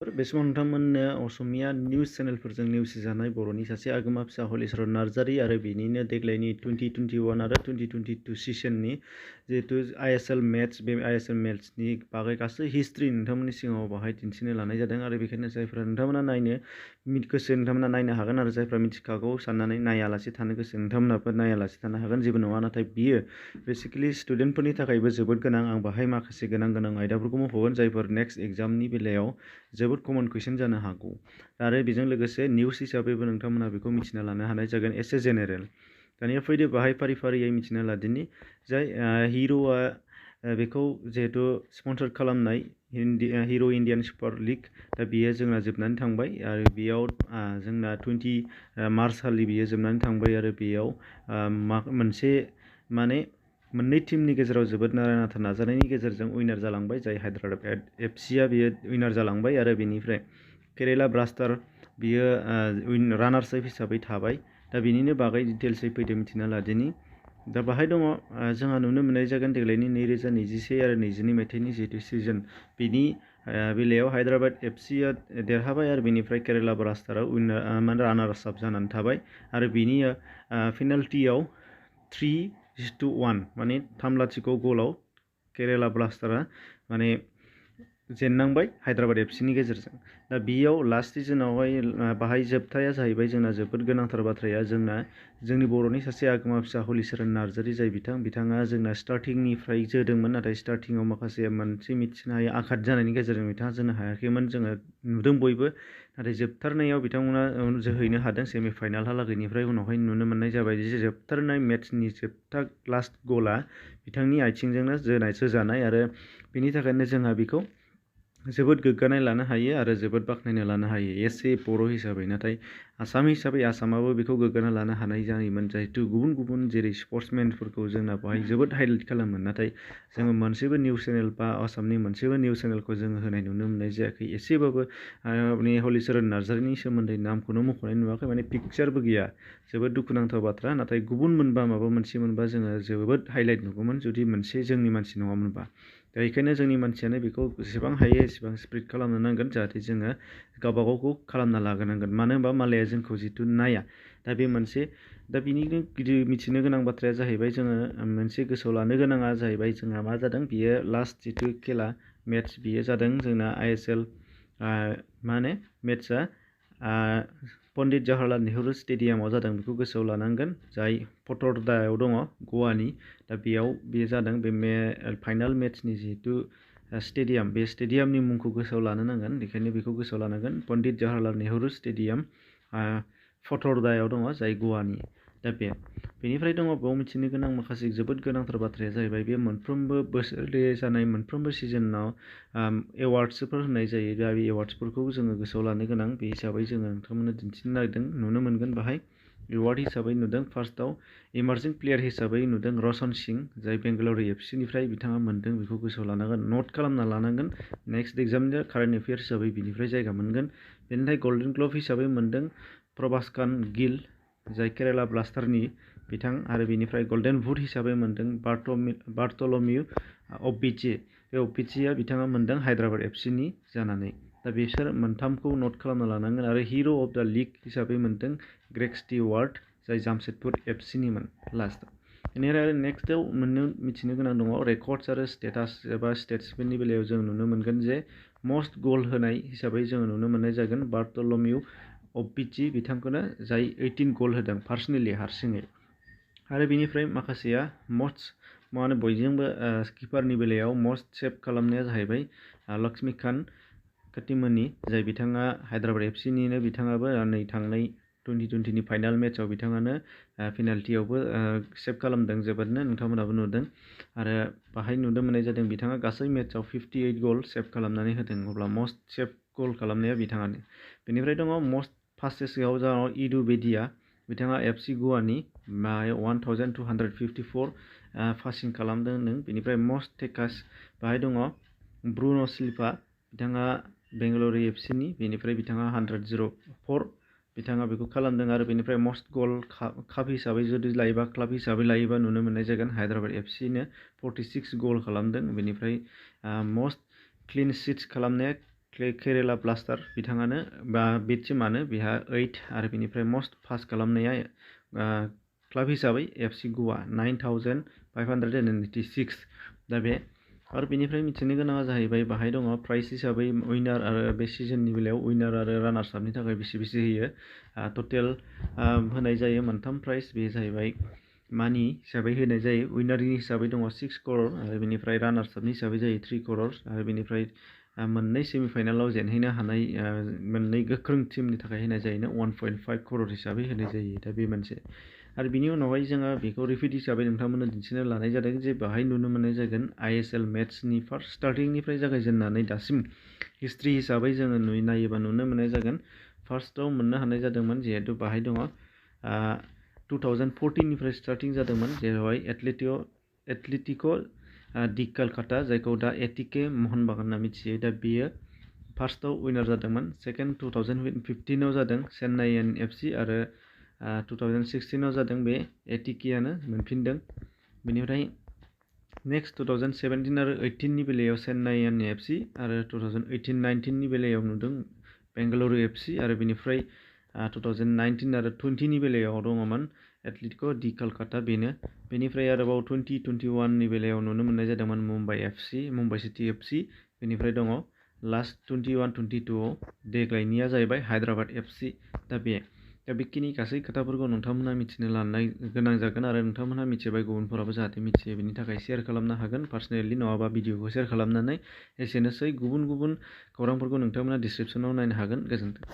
बे समाव नोंथांमोननो असमिया निउस चेनेलफोरजों नेवसिजानाय बर'नि सासे आगोमा फिसा हलिचरन नार्जारी आरो बिनिनो देग्लायनि 2021 आरो 2022 सिजननि जिहेतु ISL मेट्स बे ISL मेट्सनि बागै गासै हिस्ट्रि नोंथांमोननि सिगाङाव बाहाय दिन्थिनो लानाय जादों आरो बेखायनो जायफ्रा नोंथांमोना नायनो गोसो नोंथांमोना नायनो हागोन आरो जायफ्रा मिथिखागौ साननानै नायालासे थानो गोसो नोंथांमोनाबो नायालासे थानो हागोन जेबो नङा नाथाय बियो बेसिकेलि स्टुडेन्टफोरनि थाखायबो जोबोद गोनां आं बाहाय माखासे गोनां आयदाफोरखौ मख'गोन जायफोर नेक्स्ट एग्जामनि बेलायाव जोबोद कमन कुइसन जानो हागौ आरो बेजों लोगोसे निउस हिसाबैबो नोंथांमोना बेखौ मिथिना लानो हानाय जागोन एसे जेनेरेल दानिया फैदो बाहाय फारि मिथिना लादिनि जाय हिर'आ बेखौ जिहेतु स्पन्सर खालामनाय हिर' इण्डियान सुपार लिग दा बियो जोंना जोबनानै थांबाय आरो बेयाव जोंना 20 मार्च खालि बियो जोबनानै थांबाय आरो बेयाव मोनसे माने मोननै टीमनि गेजेराव जोबोद नारा-नाथा नाजानायनि गेजेरजों उइनार जालांबाय जाय हायद्राबाद एफसिआ बियो उइनार जालांबाय आरो बेनिफ्राय केरेला ब्लास्टार बियो रानार्स आप हिसाबै थाबाय दा बिनिनो बागै डिटेल्सै फैदो मिथिना लादिनि दा बाहाय दङ जोंहा नुनो मोननाय जागोन देग्लायनि 2021 आरो 22 मायथाइनि जिहेतु सिजन बिनि बेलायाव हायद्राबाद एफसिआ देरहाबाय आरो बेनिफ्राय केरेला ब्लास्टारा रानार्स आप जानानै थाबाय आरो बिनि पेनाल्टियाव 3-1 माने 3-0 गलाव केरेला ब्लास्टारा माने जेननांबाय हायद्राबाद एफसिनि गेजेरजों दा बेयाव लास्ट सिजनावहाय बाहाय जोबथाया जाहैबाय जोंना जोबोद गोनांथार बाथ्राया जोंनि बर'नि सासे आगोमा फिसा हलिचरन नार्जारी जाय बिथाङा जोंना स्टार्टिंनिफ्राय जोदोंमोन नाथाय स्टार्टिंआव माखासे मोनसे मिथिनो हायै आघात जानायनि गेजेरजों बिथाङा जोनो हायाखैमोन जोङो नुदों बयबो नाथाय जोबथारनायाव बिथांमोना जोहैनो हादों सेमि फाइनालहालागैनिफ्राय उनावहाय नुनो मोननाय जाबाय जे जोबथारनाय मेट्सनि जोबथा लास्ट गला बिथांनि आथिंजोंनो जोजानाय आरो बेनि थाखायनो जोंहा बेखौ जोबोद गोग्गानाय लानो हायो आरो जोबोद बाख्नायना लानो हायो एसे बर' हिसाबै नाथाय आसाम हिसाबै आसामाबो बेखौ गोग्गाना लानो हानाय जायोमोन जिहेतु गुबुन जेरै स्पर्ट्समेनफोरखौ जोंना बेवहाय जोबोद हाइलाइट खालामो नाथाय जोङो मोनसेबो निउस चेनेल बा आसामनि मोनसेबो निउस चेनेलखौ जोङो होनाय नुनो मोननाय जायाखै एसेबाबो हलिचरन नार्जारीनि सोमोन्दै नामखौनो मख'नाय नुवाखै माने पिक्चारबो गैया जोबोद दुखुनांथाव बाथ्रा नाथाय गुबुन मोनबा माबा मोनसे मोनबा जोङो जोबोद हाइलाइट नुगौमोन जुदि मोनसे जोंनि मानसि नङामोनबा दा बेखायनो जोंनि मानसियानो बेखौ जेसेबां हायो एसेबां स्प्रेड खालामनो नांगोन जाहाथे जोङो गावबा गावखौ खालामना लागोनांगोन मानो होनबा मालाया जोंखौ जितु नाया दा बे मोनसे दा बिनिनो गिदिर मिथिनो गोनां बाथ्राया जाहैबाय जोङो मोनसे गोसोआव लानो गोनाङा जाहैबाय जोंहा मा जादों बियो लास्ट जितु खेला मेट्स बियो जादों जोंना ISL मा होनो मेट्सआ पन्डित जवाहरलाल नेहरू स्टेडियामाव जादों बेखौ गोसोआव लानांगोन जाय पटरदायाव दङ गवानि दा बेयाव बेयो जादों बे फाइनाल मेट्सनि जिहेतु स्टेडियाम बे स्टेडियामनि मुंखौ गोसोआव लानो नांगोन बेखायनो बेखौ गोसोआव लानांगोन पन्डित जवाहरलाल नेहरू स्टेडियाम पटरदायाव दङ जाय गवानि दा बेनिफ्राय दङ बेयाव मिथिनो गोनां माखासे जोबोद गोनांथार बाथ्राया जाहैबाय बे मोनफ्रोमबो बोसोरले जानाय मोनफ्रोमबो सिजनाव एवार्डसफोर होनाय जायो दा बे एवार्डसफोरखौ जोङो गोसोआव लानो गोनां बे हिसाबै जोङो नोंथांमोननो दिन्थिनो नागिरदों नुनो मोनगोन बाहाय एवार्ड हिसाबै नुदों फार्स्टआव इमार्जिं प्लेयार हिसाबै नुदों रसन सिं जाय बेंगालुरु एफसिनिफ्राय बिथाङा मोनदों बेखौ गोसोआव लानांगोन नट खालामना लानांगोन नेक्स्ट एग्जामनि कारेन्ट एफेयार्स हिसाबै बिनिफ्राय जायगा मोनगोन बेनिफ्राय गल्डेन ग्लभ हिसाबै मोनदों प्रभासकान गिल जाय केरेला ब्लास्टारनि बिथां आरो बेनिफ्राय गल्डेन बुट हिसाबै मोनदों बार्टल'मिउ अब्बिची बे अब्बिचीआ बिथाङा मोनदों हायद्राबाद एफसिनि जानानै दा बिसोर मोनथामखौ नट खालामना लानांगोन आरो हिर' अफ दा लिग हिसाबै मोनदों ग्रेग स्टिवार्ट जाय जामशेदपुर एफसिनिमोन लास्टआव बेनिफ्राय आरो नेक्स्टआव मिथिनो गोनां दङ रेकर्डस आरो स्टेटास एबा स्टेट्सफोरनि बेलायाव जों नुनो मोनगोन जे मस्ट गल होनाय हिसाबै जोङो नुनो मोननाय जागोन बार्टल'मिउ अब्बिची बिथांखौनो जाय 18 गल होदों पार्सनेलि हारसिङै आरो बेनिफ्राय माखासेया मा होनो बयजोंबो किपारनि बेलायाव मस्ट सेभ खालामनाया जाहैबाय लक्ष्मीकान्त कटिमनि जाय बिथाङा हायद्राबाद एफसिनिनो बिथाङाबो नै थांनाय 2020नि फाइनाल मेट्सआव बिथाङानो पेनाल्टियावबो सेभ खालामदों जोबोदनो नोंथांमोनाबो नुदों आरो बाहाय नुनो मोननाय जादों बिथाङा गासै मेट्सआव 58 गल सेभ खालामनानै होदों अब्ला मस्ट सेभ गल खालामनाया बिथाङानो बेनिफ्राय दङ मस्ट फास्टेस्टआव दङ इडु बेदिया बिथाङा एफसि गवानि 1254 पासिं खालामदों बेनिफ्राय मस्ट टेकास बाहाय दङ ब्रुन' सिल्भा बिथाङा बेंगालुरु एफसिनि बेनिफ्राय बिथाङा 104 बिथाङा बेखौ खालामदों आरो बेनिफ्राय मस्ट गल काप हिसाबै जुदि लायोबा क्लाब हिसाबै लायोबा नुनो मोननाय जागोन हायद्राबाद एफसिनो 46 गल खालामदों बेनिफ्राय मस्ट क्लिन सिट्स खालामनाया केरेला ब्लास्टार बिथाङानो बा बे टीमानो बेहा 8 आरो बेनिफ्राय मस्ट पास खालामनाया क्लाब हिसाबै एफसि गवा 9586 दा बे आरो बेनिफ्राय मिथिनो गोनाङा जाहैबाय बाहाय दङ प्राइस हिसाबै उइनार आरो बे सिजननि बेलायाव उइनार आरो रानार्स आपनि थाखाय बेसे होयो टटेल होनाय जायो मोनथाम प्राइस बे जाहैबाय मानि हिसाबै होनाय जायो उइनारनि हिसाबै दङ 6 करोड़ आरो बेनिफ्राय रानार्स आपनि हिसाबै जायो 3 करोड़ आरो बेनिफ्राय मोननै सेमिफाइनालाव जेनहैनो हानाय मोननै गोख्रों टीमनि थाखाय होनाय जायोना 1.5 करोड़ हिसाबै होनाय जायो दा बे मोनसे आरो बिनि उनावहाय जोङो बेखौ रिपिट हिसाबै नोंथांमोननो दिन्थिनो लानाय जादों जे बाहाय नुनो मोननाय जागोन ISL मेट्सनि फार्स्ट स्टार्टिंनिफ्राय जागायजेननानै दासिम हिस्ट्रि हिसाबै जोङो नायोबा नुनो मोननाय जागोन फार्स्टआव मोननो हानाय जादोंमोन जिहेतु बाहाय दङ 2014 निफ्राय स्टार्टिं जादोंमोन जेरावहाय एथलेटिको डि कलकाता जायखौ दा एटिके महन बागान होनना मिथियो दा बेयो फार्स्टआव उइनार जादोंमोन सेकेन्ड 2015 आव जादों चेन्नाइयन एफसि आरो 2016 आव जादों बे एटिकेयानो मोनफिनदों बेनिफ्राय नेक्स्ट 2017 आरो 18 नि बेलायाव चेन्नाइयन एफसि आरो 2018-19 नि बेलायाव नुदों बेंगालुरु एफसि आरो बेनिफ्राय 2019 आरो 20 नि बेलायाव दङमोन एथलेटिको डि कलकाता बेनिफ्राय आरोबाव 2021 नि बेलायाव नुनो मोननाय जादोंमोन मुम्बाइ सिटी एफसि बेनिफ्राय दङ लास्ट 21-22 आव देग्लायनिया जाहैबाय हायद्राबाद एफसि दा बेखिनि गासै खोथाफोरखौ नोंथांमोनहा मिथिनो लानाय गोनां जागोन आरो नोंथांमोनहा मिथिबाय गुबुनफोराबो जाहाथे मिथियो बेनि थाखाय शेयार खालामनो हागोन पार्सनेलि नङाबा भिडिअखौ शेयार खालामनानै एसेनोसै गुबुन खौरांफोरखौ नोंथांमोनहा डिसक्रिपसनाव नायनो हागोन गोजोन्थों।